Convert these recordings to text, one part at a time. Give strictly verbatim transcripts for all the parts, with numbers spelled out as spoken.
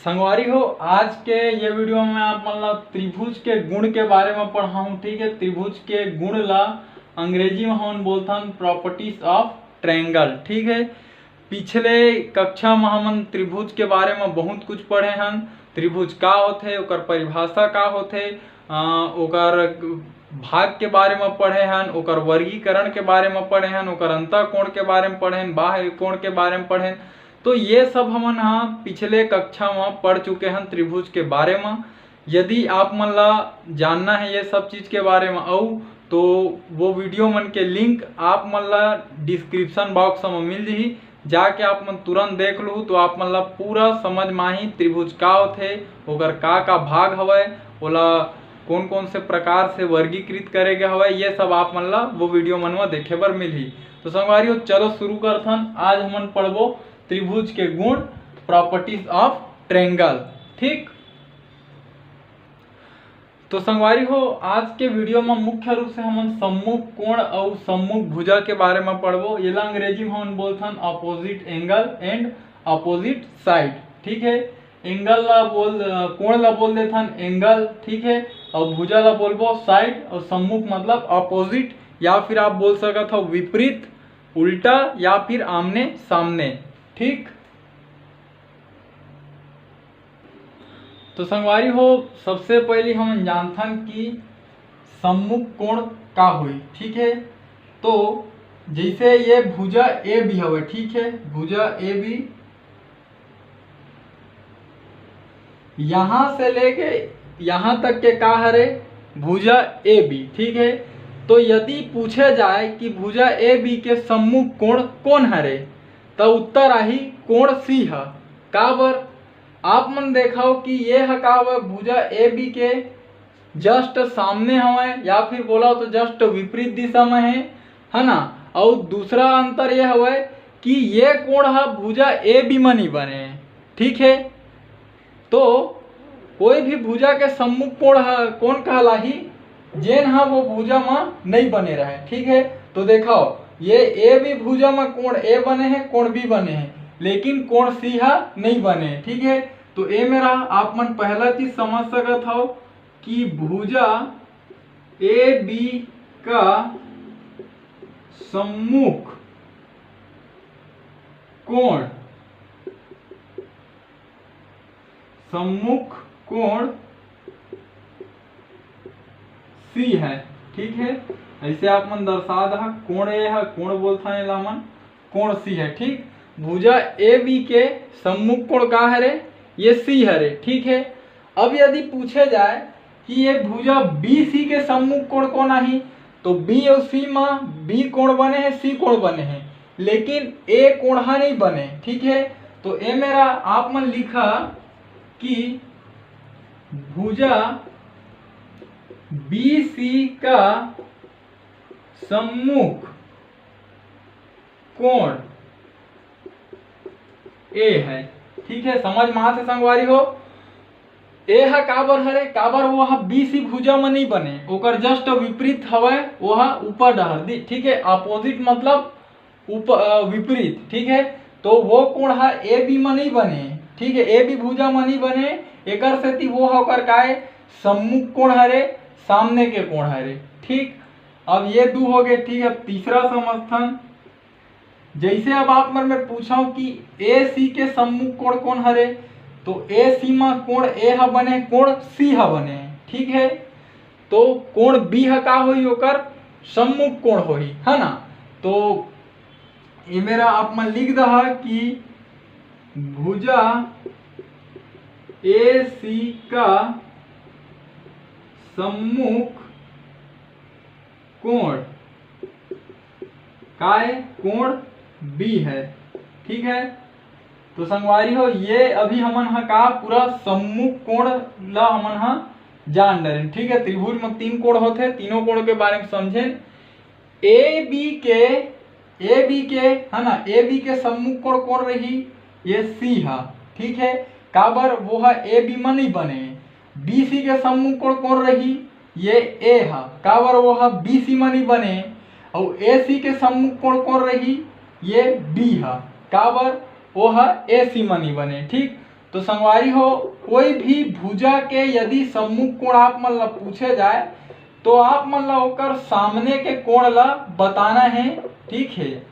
संगवारी हो, आज के ये वीडियो में आप मन ला त्रिभुज के गुण के बारे में पढ़ाहूँ। ठीक है, त्रिभुज के गुण ला अंग्रेजी में हमन बोलथन प्रॉपर्टीज ऑफ ट्रायंगल। ठीक है, पिछले कक्षा में हमन त्रिभुज के बारे में बहुत कुछ पढ़े हन। त्रिभुज का होथे, ओकर परिभाषा का होथे, अ, ओकर भाग के बारे में पढ़े हन, ओकर वर्गीकरण के बारे में पढ़े हन, ओकर अंतः कोण के बारे में पढ़े हन, बाह्य कोण के बारे में पढ़े हन। तो ये सब हमन ह पिछले कक्षा में पढ़ चुके हन त्रिभुज के बारे में। यदि आप मन ला जानना है ये सब चीज के बारे में अउ, तो वो वीडियो मन के लिंक आप मन ला डिस्क्रिप्शन बॉक्स में मिल जही, जाके आप मन तुरंत देख लू तो आप मन ला पूरा समझ में आही त्रिभुज का होथे, ओकर का का भाग हवय, ओला कौन कौन से प्रकार से वर्गीकृत करे गए हवय, ये सब आप मन ला वो वीडियो मन में देखे बर मिलही। तो संगवारी हो, चलो शुरू करथन। आज हमन पढ़बो त्रिभुज के गुण, प्रॉपर्टीज ऑफ ट्रायंगल। ठीक, तो संगवारी हो, आज के वीडियो में मुख्य रूप से हमन सम्मुख कोण अउ सम्मुख भुजा के बारे में पढ़बो। येला अंग्रेजी में हमन बोलथन opposite angle and opposite side। ठीक है, एंगल ला बोल, अ, कोण ला बोल देथन एंगल। ठीक है, अउ भुजा ला बोलबो साइड, अउ सम्मुख मतलब ऑपोजिट, या फिर आप बोल सकत हो विपरीत, उल्टा, या फिर आमने सामने। ठीक, तो संगवारी हो, सबसे पहली हमन जानथन कि सम्मुख कोण का होई। ठीक है, तो जैसे ये भुजा ए बी हवे, ठीक है, भुजा ए बी यहाँ से लेके यहाँ तक के का हरे, भुजा ए बी। ठीक है, तो यदि पूछे जाए कि भुजा ए बी के सम्मुख कोण कौन हरे, तो उत्तर आही कोण सी ह। काबर? आप मन देखाओ कि ये ह का हवय, भुजा ए बी के जस्ट सामने हवय, या फिर बोला तो जस्ट विपरीत दिशा में है, है ना। और दूसरा अंतर ये हवय कि ये कोण ह भुजा ए बी म नहीं बने। ठीक है, तो कोई भी भुजा के सम्मुख कोण ह कोन कहलाही? जेन ह वो भुजा म नहीं बने रहे। ठीक है, तो देखाओ, ये ए बी भुजा म कोण ए बने है, कोण बी बने है, लेकिन कोण सी ह नहीं बने। ठीक है, तो ए मेरा आप मन पहला चीज समझ सकत हो कि भुजा ए बी का सम्मुख कोण, सम्मुख कोण सी है। ठीक है, ऐसे आप मन दर्शा दहा, कोण ए है, कोण बोलता है लामन, कोण सी है। ठीक, भुजा ए बी के सम्मुख कोण का हरे? ये सी हरे। ठीक है, अब यदि पूछे जाए कि ये भुजा बी सी के सम्मुख कोण कौन आही, तो बी और सी में बी कोण बने हैं, सी कोण बने हैं, लेकिन ए कोण हा नहीं बने। ठीक है, तो ए मेरा आप मन लिखा कि भुजा बी सी का सम्मुख कोण ए है। ठीक है, समझ में आते संगवारी हो? ए ह काबर हरे, काबर वो ह बी सी भुजा में नहीं बने, ओकर जस्ट विपरीत हवय, वो ह ऊपर डहर दी। ठीक है, अपोजिट मतलब उप-, अ, विपरीत। ठीक है, तो वो कोण ह ए बी में नहीं बने। ठीक है, ए बी भुजा में नहीं बने, एकर सेती वो ह ओकर काय सम्मुख कोण हरे, सामने के कोण हरे। ठीक, अब ये दू हो गए। ठीक है, अब तीसरा समझथन। जैसे अब आप मन में पूछा कि ए सी के सम्मुख कोण कौन हरे, तो ए सी में कोण ए ह बने, कोण सी ह बने। ठीक है, तो कोण बी ह का होही? ओकर सम्मुख कोण होही, है ना। तो ये मेरा आप मन लिख दहा कि भुजा ए सी का सम्मुख कोण काय? कोण बी है। ठीक है, तो संगवारी हो, ये अभी हमन ह का पूरा सम्मुख कोण ला हमन ह जान डरेन। ठीक है, त्रिभुज में तीन कोण होथे, तीनों कोण के बारे में समझेन। ए बी के, ए बी के, है ना, ए बी के सम्मुख कोण कोण रही? ये सी हा। ठीक है, काबर वो हा ए बी में नहीं बने। बी सी के सम्मुख कोण कोण रही? ये ए हा, काबर वो हा बी सी में नहीं बने। और ए सी के सम्मुख कोण कोण रही? ये बी हा, काबर वो हा ए सी में नहीं बने। ठीक, तो संगवारी हो, कोई भी भुजा के यदि सम्मुख कोण आप मन ला पूछे जाए, तो आप मन ला ओकर सामने के कोण ला बताना है, ठीक है,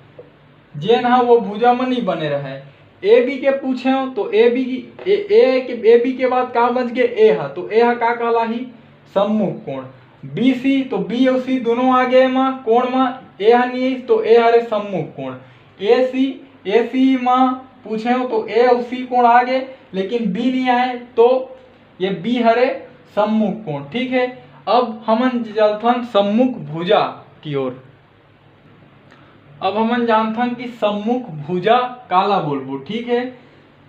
जेन हा वो भुजा म नहीं बने रहे। ए बी के पूछे हो तो ए बी की, ए, ए के, ए बी के बाद का बच गए? ए हा, तो ए हा का कहलाही? सम्मुख कोण। बी सी, तो बी अउ सी दोनों आ गए मा कोण मा, ए हा नहीं आइस, तो ए हरे सम्मुख कोण। ए सी, ए सी मा पूछे हो तो ए अउ सी कोण आ गए, लेकिन बी नहीं आए, तो ये बी हरे सम्मुख कोण। ठीक है, अब हमन चलथन सम्मुख भुजा की ओर। अब हमन जानथन कि सम्मुख भुजा काला बोलबो। ठीक है,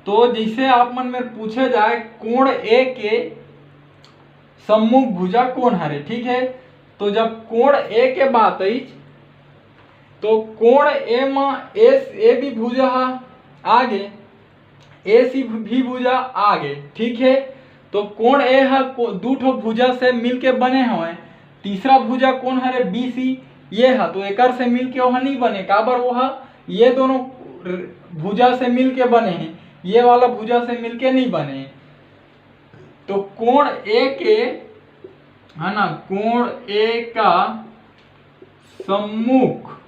तो जैसे आप मन मेर पूछे जाए कोण ए के सम्मुख भुजा कोन हरे, ठीक है, तो जब कोण ए के बात आइच तो कोण ए म एस ए बी भुजा ह आगे, ए सी भी भुजा आगे, ठीक है। तो कोण ए ह को- दू ठो भुजा से मिलके बने हवय। तीसरा भुजा कोन हरे? B C. ये ह तो एकर से मिलके ओह नहीं बने, काबर ओह ये दोनों र- भुजा से मिलके बने हैं, ये वाला भुजा से मिलके नहीं बने हैं। तो कोण ए के, है ना, कोण ए का सम्मुख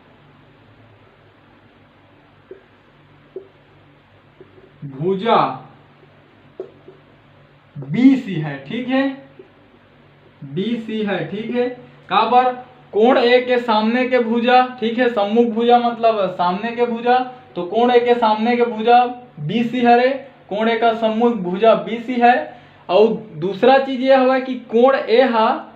भुजा बी सी है, ठीक है, बी सी है, ठीक है। काबर? कोण ए के सामने के भुजा, ठीक है, सम्मुख भुजा मतलब सामने के भुजा, तो कोण ए के सामने के भुजा बी सी हरे, कोण ए का सम्मुख भुजा बी सी है। और दूसरा चीज ये हवा कि कोण ए हा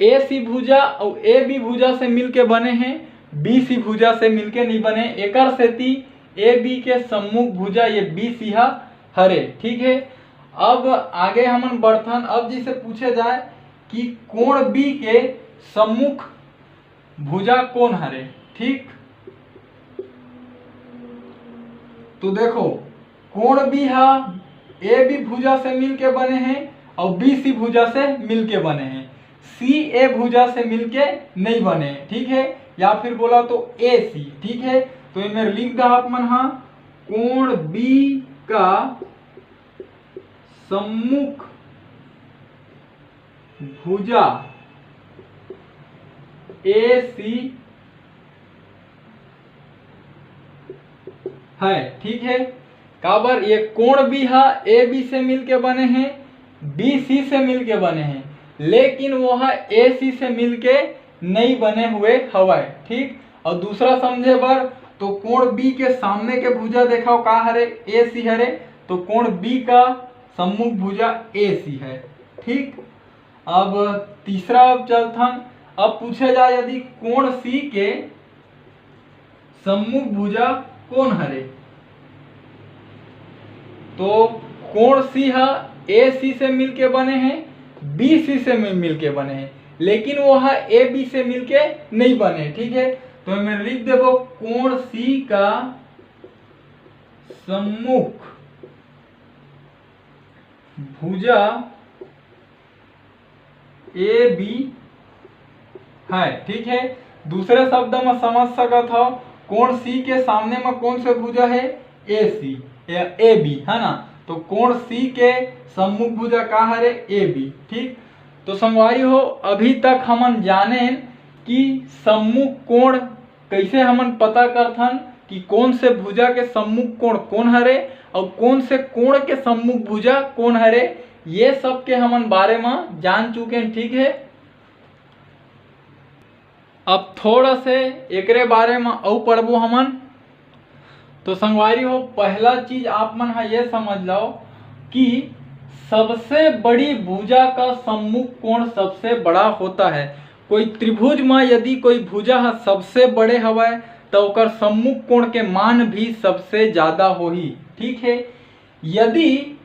ए सी भुजा और ए बी भुजा से मिलके बने हैं, बी सी भुजा से मिलके नहीं बने। एकर सेती ए बी के सम्मुख भुजा ये बी सी हा हरे, ठीक है। अब आगे हमन बढ़थन। अब जैसे पूछे जाए कि कोण बी के सम्मुख भुजा कोन हरे, ठीक, तो देखो कोण बी हा ए बी भुजा से मिलके बने हैं और बी सी भुजा से मिलके बने हैं, सी ए भुजा से मिलके नहीं बने, ठीक है, या फिर बोला तो ए सी, ठीक है। तो ये मेरे लिख दा आप मन हा, कोण बी का सम्मुख भुजा ए सी है, ठीक है। काबर? ये कोण बी हा ए बी से मिलके बने हैं, बी सी से मिलके बने हैं, लेकिन वो हा ए सी से मिलके नहीं बने हुए हवय, ठीक। और दूसरा समझे बर, तो कोण बी के सामने के भुजा देखाओ का हरे? ए सी हरे, तो कोण बी का सम्मुख भुजा ए सी है, ठीक। अब तीसरा अब चलथन। अब पूछे जाए यदि कोण सी के सम्मुख भुजा कोन हरे, तो कोण सी हा ए सी से मिलके बने हैं, बी सी से मिल- मिलके बने हैं, लेकिन वो हा ए बी से मिलके नहीं बने, ठीक है। तो मैं लिख देबो कोण सी का सम्मुख भुजा ए बी है, ठीक है। दूसरे शब्द में समझ सकत हो, कोण सी के सामने में कौन से भुजा है? ए सी या ए बी, है ना। तो कोण सी के सम्मुख भुजा का हरे? ए बी, ठीक। तो संगवारी हो, अभी तक हमन जाने कि सम्मुख कोण कैसे हमन पता करथन कि कौन से भुजा के सम्मुख कोण कोन हरे और कौन से कोण के सम्मुख भुजा कोन हरे, ये सब के हमन बारे में जान चुके हैं, ठीक है। अब थोड़ा से एकरे बारे में अउ पढ़बो हमन। तो संगवारी हो, पहला चीज आप मन हा ये समझ लो कि सबसे बड़ी भुजा का सम्मुख कोण सबसे बड़ा होता है। कोई त्रिभुज में यदि कोई भुजा हा सबसे बड़े हवय, तो ओकर सम्मुख कोण के मान भी सबसे ज्यादा होही, ठीक है। यदि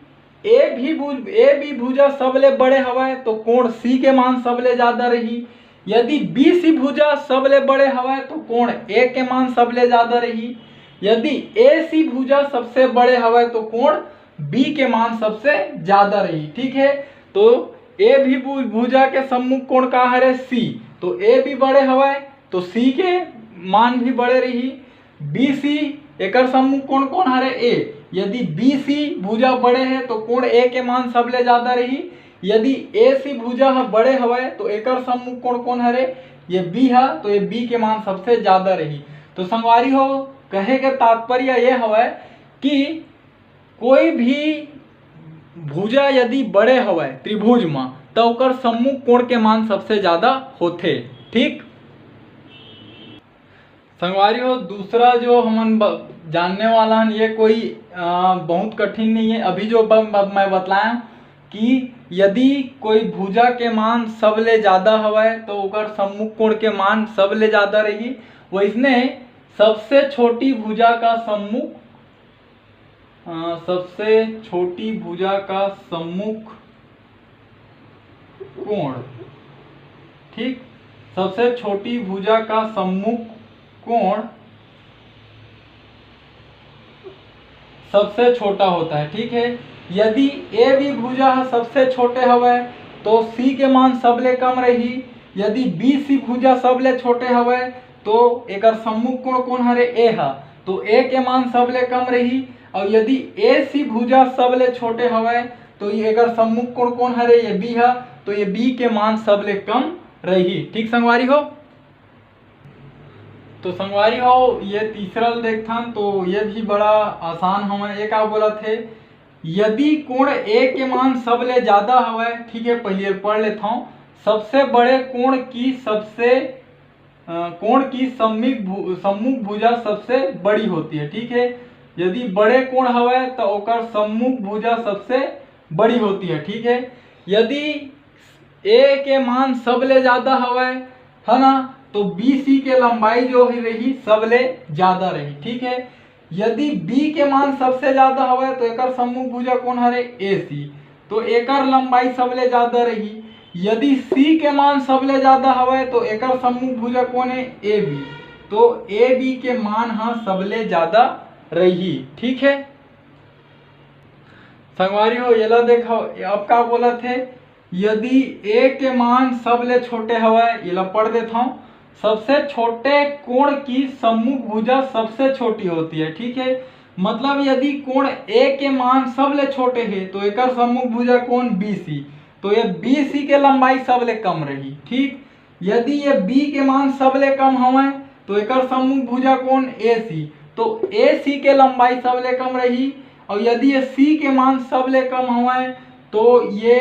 ए भी भुज- ए बी भुजा सबले बड़े हवय, तो कोण सी के मान सबले ज्यादा रही। यदि बी सी भुजा सबले बड़े हवय, तो कोण ए के मान सबले ज्यादा रही। यदि ए सी भुजा सबसे बड़े हवय, तो कोण बी के मान सबसे ज्यादा रही, ठीक है। तो ए भी भु- भुजा के सम्मुख कोण का हरे? सी। तो ए बी बड़े हवय, तो सी के मान भी बड़े रही। बी सी, एकर सम्मुख कोण कोन हरे? ए। यदि बी सी भुजा बड़े हे तो कोण ए के मान सबले ज्यादा रही। यदि ए सी भुजा ह बड़े हवय तो एकर सम्मुख कोण कोन हरे? ये बी ह, तो ये बी के मान सबसे ज्यादा रही। तो संगवारी हो, कहे के तात्पर्य ये हवय कि कोई भी भुजा यदि बड़े हवय त्रिभुज म, त ओकर सम्मुख कोण के मान सबसे ज्यादा होथे। ठीक संगवारी हो, दूसरा जो हमन ब-, जानने वाला हन, ये कोई अ, बहुत कठिन नहीं है। अभी जो ब-, ब-, मैं बतलाया कि यदि कोई भुजा के मान सबले ज्यादा हवय तो ओकर सम्मुख कोण के मान सबले ज्यादा रही। वैसने सबसे छोटी भुजा का सम्मुख, अ, सबसे छोटी भुजा का सम्मुख कोण, ठीक, सबसे छोटी भुजा का सम्मुख कोण सबसे छोटा होता है। ठीक है, यदि ए बी भुजा ह सबसे छोटे हवय तो सी के मान सबले कम रही। यदि बी सी भुजा सबले छोटे हवय तो एकर सम्मुख कोण कोन हरे? ए ह, तो ए के मान सबले कम रही। और यदि ए सी भुजा सबले छोटे हवय तो ये एकर सम्मुख कोण कोन हरे? ये बी ह, तो ये बी के मान सबले कम रही। ठीक संगवारी हो, तो संगवारी हो, ये तीसरा ल देखथन, तो ये भी बड़ा आसान हवय। ये का बोलत हे? यदि कोण ए के मान सबले ज्यादा हवय, ठीक है, पहले पढ़ लेथव, सबसे बड़े कोण की सबसे अ, कोण की सम्मुख भु-, सम्मुख भुजा सबसे बड़ी होती है। ठीक है, यदि बड़े कोण हवय तो ओकर सम्मुख भुजा सबसे बड़ी होती है। ठीक है, यदि ए के मान सबले ज्यादा हवय, है ना, तो बी सी के लंबाई जो ही रही सबले ज्यादा रही। ठीक है, यदि बी के मान सबसे ज्यादा हवय तो एकर सम्मुख भुजा कोन हरे? ए सी, तो एकर लंबाई सबले ज्यादा रही। यदि सी के मान सबले ज्यादा हवय तो एकर सम्मुख भुजा कोन हे? ए बी, तो ए बी के मान ह सबले ज्यादा रही। ठीक है संगवारी हो, एला देखो, अब का बोलत हे, यदि ए के मान सबले छोटे हवय, एला पढ़ देथव, सबसे छोटे कोण की सम्मुख भुजा सबसे छोटी होती है। ठीक है, मतलब यदि कोण ए के मान सबले छोटे हे तो एकर सम्मुख भुजा कोन? बी सी, तो ये बी सी के लंबाई सबले कम रही। ठीक, यदि ये बी के मान सबले कम हवय तो एकर सम्मुख भुजा कोन? ए सी, तो ए सी के लंबाई सबले कम रही। और यदि ये सी के मान सबले कम हवय तो ये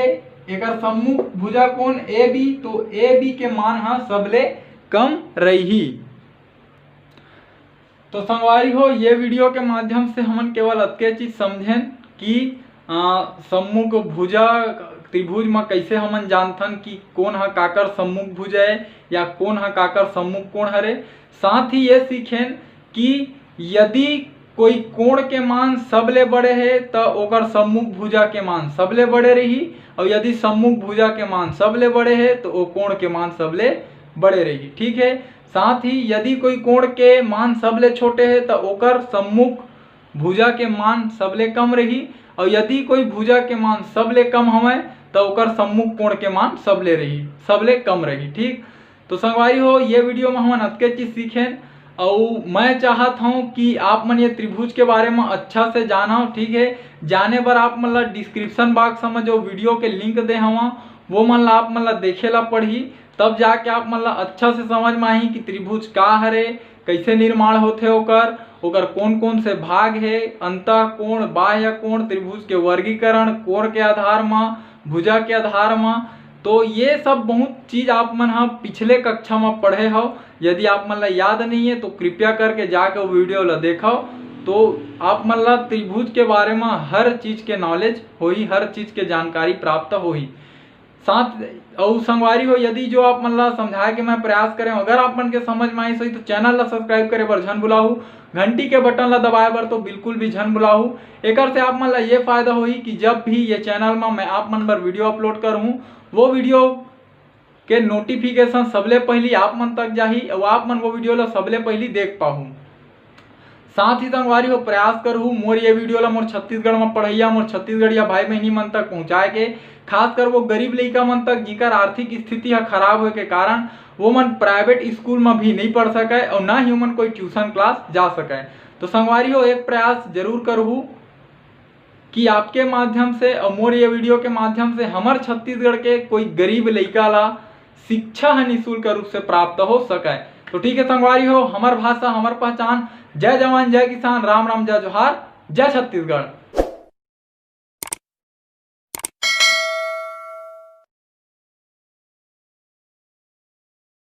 एकर सम्मुख भुजा कोन? ए बी, तो ए बी के मान ह सबले कम रही। तो संगवारी हो, ये वीडियो के माध्यम से हमन केवल अतके चीज समझेन कि अ, सम्मुख भुजा, त्रिभुज म कैसे हमन जानथन कि कोन ह काकर सम्मुख भुजा है या कोन ह काकर सम्मुख कोण हरे। साथ ही ये सीखेन कि यदि कोई कोण के मान सबले बड़े हे त ओकर सम्मुख भुजा के मान सबले बड़े रही, और यदि सम्मुख भुजा के मान सबले बड़े हे तो ओ कोण के मान सबले बड़े रही। ठीक है, साथ ही यदि कोई कोण के मान सबले छोटे हे त ओकर सम्मुख भुजा के मान सबले कम रही, और यदि कोई भुजा के मान सबले कम हवय त ओकर सम्मुख कोण के मान सबले रही, सबले कम रही। ठीक, तो संगवारी हो, ये वीडियो में हमन अतके चीज सीखेन, अउ मैं चाहत हूँ कि आप मन ये त्रिभुज के बारे में अच्छा से जानव। ठीक है, जाने बर आप मन ला डिस्क्रिप्शन बॉक्स में जो वीडियो के लिंक दे हवा, वो मन ला आप मन ला देखे ला पड़ही, तब जाके आप मन ला अच्छा से समझ में आही कि त्रिभुज का हरे, कैसे निर्माण होथे ओकर, ओकर कौन कौन से भाग हे, अंत कोण, बाह्य कोण, त्रिभुज के वर्गीकरण, कोण के आधार म, भुजा के आधार म। तो ये सब बहुत चीज आप मन ह पिछले कक्षा म पढ़े हव। यदि आप मन ला याद नहीं है तो कृपया करके जाके वो वीडियो ला देखव, तो आप मन ला त्रिभुज के बारे म हर चीज के नॉलेज होही, हर चीज के जानकारी प्राप्त होही। साथ अउ संगवारी हो, यदि जो आप मन ला समझाए के मैं प्रयास करें, अगर आप मन के समझ में आइस होही तो चैनल ला सब्सक्राइब करे बर झन भुलाहू, घंटी के बटन ला दबाए बर तो बिल्कुल भी झन भुलाहू। एकर से आप मन ला ये फायदा होही कि जब भी ये चैनल में मैं आप मन बर वीडियो अपलोड करहूँ, वो वीडियो के नोटिफिकेशन सबले पहली आप मन तक जाही और आप मन वो वीडियो ला सबले पहली देख पाहू। साथ ही संगवारी हो, प्रयास करहू मोर ये वीडियो ला मोर छत्तीसगढ़ में पढ़ैया, मोर छत्तीसगढ़िया भाई बहनी मन तक पहुँचाए के। खासकर वो गरीब लइका मन तक जिकर आर्थिक स्थिति ह खराब होए के कारण वो मन प्राइवेट स्कूल में भी नहीं पढ़ सके और ना ही ओमन कोई ट्यूशन क्लास जा सके। तो संगवारी हो, एक प्रयास जरूर करहू। कि आपके माध्यम से और मोर ये वीडियो के माध्यम से हमर छत्तीसगढ़ के कोई गरीब लइका ला शिक्षा ह निशुल्क रूप से प्राप्त हो सके। तो ठीक है संगवारी हो, हमर भाषा हमर पहचान। जय जवान, जय किसान, राम राम, जय जोहार, जय छत्तीसगढ़।